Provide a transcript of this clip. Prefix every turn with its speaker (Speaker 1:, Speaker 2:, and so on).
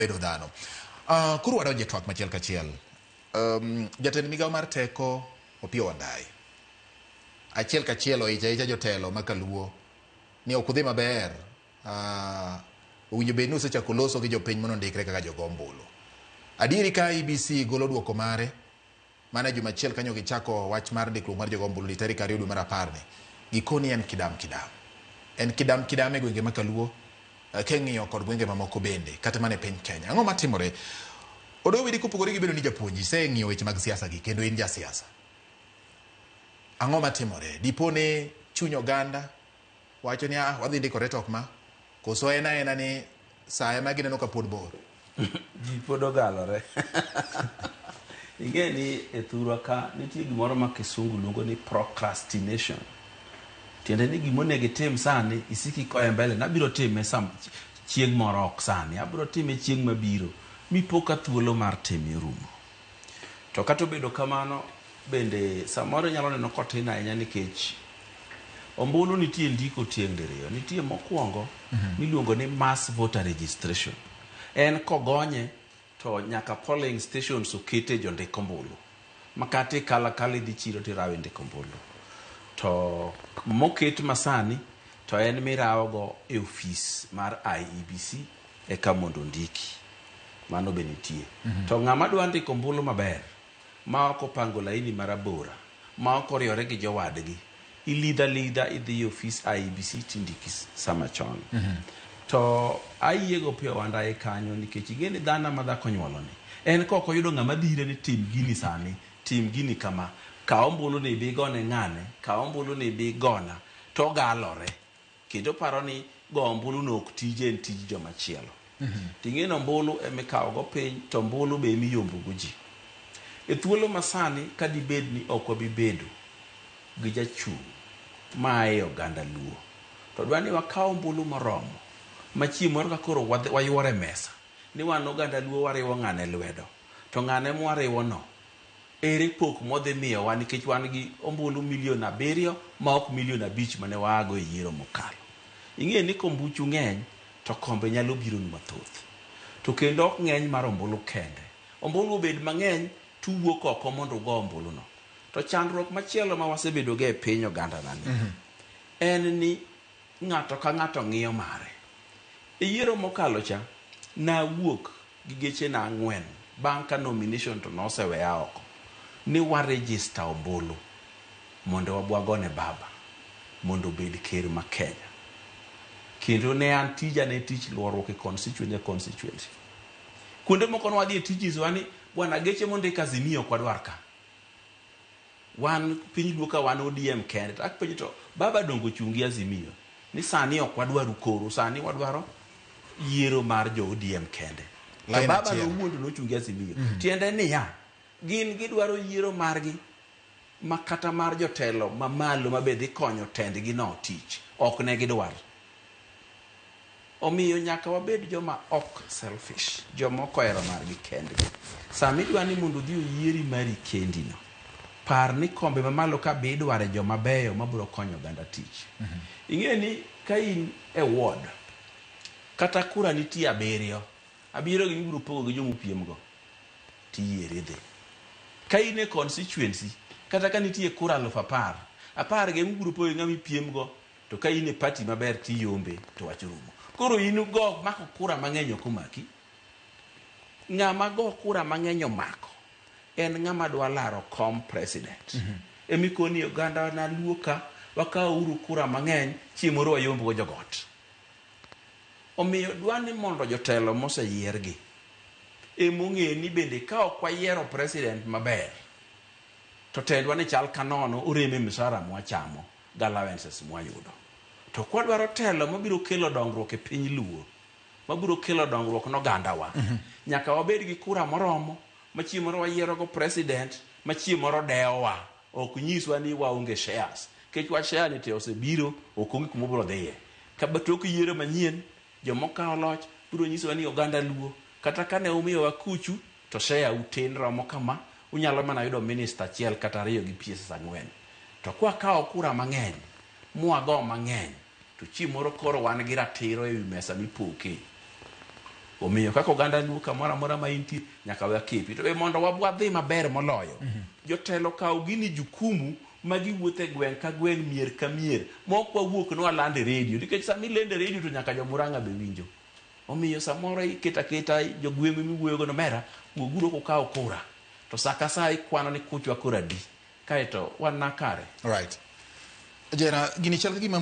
Speaker 1: Bedo dhano. Koro wadonje twak machiel kachiel. Jatend migawo mar teko Opiyo Wandayi achiel kachiel oicha icha jotelo ma kaluo ni ok udhi maber. Owinjo bed ni usechako loso gi jopiny mondo ondikre kaka jogo ombulu. Adieri ka IEBC golo duoko mare mana e juma achiel kanyo gichako wach mar ndikruok mar jogo ombulu ni tarik 2 dwe mar 10 ni. Gikoni en kidam kidam. En kidam kidam e gwenge ma kaluo king'iyo kod gwenge mamoko bende kata mana e piny Kenya. Ang'o matimore? Odowidi kopogore gi bedo ni japuonj, iseng'iyo weche mag siasa gi kendo in jasiasa. Ang'o matimore? Dipo ni chuny oganda wacho ni ah, wadhi ndikore to ok ma, koso en aena ni sa ema gineno ka pod bor?
Speaker 2: Ji pod ogalore. Ing'e ni e thurwa ka nitie gimoro ma kisungu luongo ni procrastination. Tiende ni gima onego itim sani isik ikoye mbele nabiro time sam chieng' moro ok sani abiro time chieng' mabiro mipo ka thuolo mar time orumo. To kata obedo kamano bende samoro inyalo neno kotin ahinya nikech ombulu nitie ndiko tieng' diriyo. Nitie mokwongo miluongo ni mass voter registration. En kogonye to nyaka polling stations okete jondik ombulu. Ma kata ikalo akala idhi chiro tirawo indiko ombulu. To moket masani to en mirawo go e ofis mar IEBC eka mondo ondiki. Mano be nitie. To ng'ama dwa ndiko ombulu maber ma ok opango laini marabora, ma ok oriwore gi jowadgi, ilidha lidha idhi e ofis IEBC tindiki sama chon. To ayie go Opiyo Wandayi kanyo nikech ing'e ni dhano ma dhako onyuolo ni en kok oyudo ng'ama dhire ni tim gini sani, tim gini kama, kaw ombulu ni ibi igone ng'ane, kaw ombulu ni ibi igona, to ogalore. Kendo oparo ni go ombulu no ok tije en tij joma chielo. Ting'e ni ombulu ema ikawo go piny to ombulu be ema iyombo go ji. E thuolo masani ka dibed ni ok wabi bedo gi jachung' ma e oganda Luo, to dwa ni wakaw ombulu moromo ma chieng' moro ka koro wayuoro e mesa ni wan oganda Luo wariwo ng'ane lwedo, to ng'ane mwariwo no ere pok modhi miyowa nikech wan gi ombulu milion 7 ma ok milion 5 mane waago e yiero mokalo. Ing'eyo ni kombuchu ng'eny to kombe nyalo bironu mathoth. To kendo ok ng'eny mar ombulu kende. Ombulu obed mang'eny tuwuok oko mondo ugo ombulu no. To chandruok machielo ma wasebedo go e piny oganda na ni en ni ng'ato ka ng'ato ng'iyo mare. E yiero mokalo cha, nawuok gi gechena 4 bang' ka nomination to noseweya oko ni wa register ombulu mondo wabwagone baba mondo obed ker ma Kenya. Kendo ne an tija ne tich luoruok e constituency ka constituency. Kuonde moko ne wadhi e tich nyisowa ni bwana geche mondik Azimio ok wadwar ka. Wan piny Luo ka wan ODM kende. To apenjo to baba dongo ochung' gi Azimio ni sani ok wadwaru koro sani wadwaro yiero mar jo ODM kende. To
Speaker 1: Line
Speaker 2: baba
Speaker 1: achiel.
Speaker 2: nowuon to nochung' gi Azimio. Tiende niya, gin gidwaro yiero margi ma kata mar jotelo mamalo mabe dhi konyo tendgi no tich ok ne gidwar. Omiyo nyaka wabed joma ok selfish, joma ok ohero margi kendgi. Sama idwa ni mondo odhi oyieri mari kendi no, par ni kombe mamalo ka be idware joma beyo mabiro konyo oganda tich. Ing'e ni ka in e ward, kata kura nitie 7, 7 gi ibiro pogo gi joma upiem go, tiyieri idhi. Ka in e constituency, kata ka nitie kura 10,000, 10 gi ema ibiro pogo gi ng'ama ipiem go, to ka in e party maber tiyombe to wach orumo. Koro in go mako kura mang'eny ok omaki. Ng'ama go kura mang'eny omako en ng'ama dwa laro kom president. Emikoni oganda na Luo ka wakaw uru kura mang'eny chieng' moro wayomb go jogot. Omiyo dwa ni mondo jotelo moseyiergi emong'e ni bende ka ok wayiero president maber to tendwa ni chal ka nono orem e msara mwachamo gi allowances mwayudo. To kwadwaro telo mabiro kelo dongruok e piny Luo, mabiro kelo dongruok ne ogandawa, nyaka wabed gi kura moromo ma chieng' moro wayiero go president ma chieng' moro dewowa, ok nyiswa ni waonge shares. Nikech wach share ni te osebiro, ok onge kuma obiro dhiye. Ka tok yiero manyien, joma okawo loch biro nyisowa ni oganda Luo, kata kane umiyowa kuchu, to share u tin romo kama, unyalo mana yudo minister achiel kata 2 gi PSs 4. To kwakawo kura mang'eny, mwago mang'eny, to chieng' moro koro wan gi ratiro ewi mesa mipoke. Omiyo kaka oganda Luo kamoro amora ma intie nyaka wakepi. To be mondo wadhi maber moloyo, jotelo kaw gini jukumu ma giwuotho e gweng' ka gweng', mier ka mier, ma ok wawuok ni walando e redio. Nikech sama ilendo e redio to nyaka jo Murang'a be winjo. Omiyo samoro iketo aketa jogweng'u miwuoyogo ni omera, wuoguru oko ukaw kura. To sa ka sa ikwano ni kuchwa koro adi. Kaeto wan na kare.
Speaker 1: Right. Jera, gini chal ka gima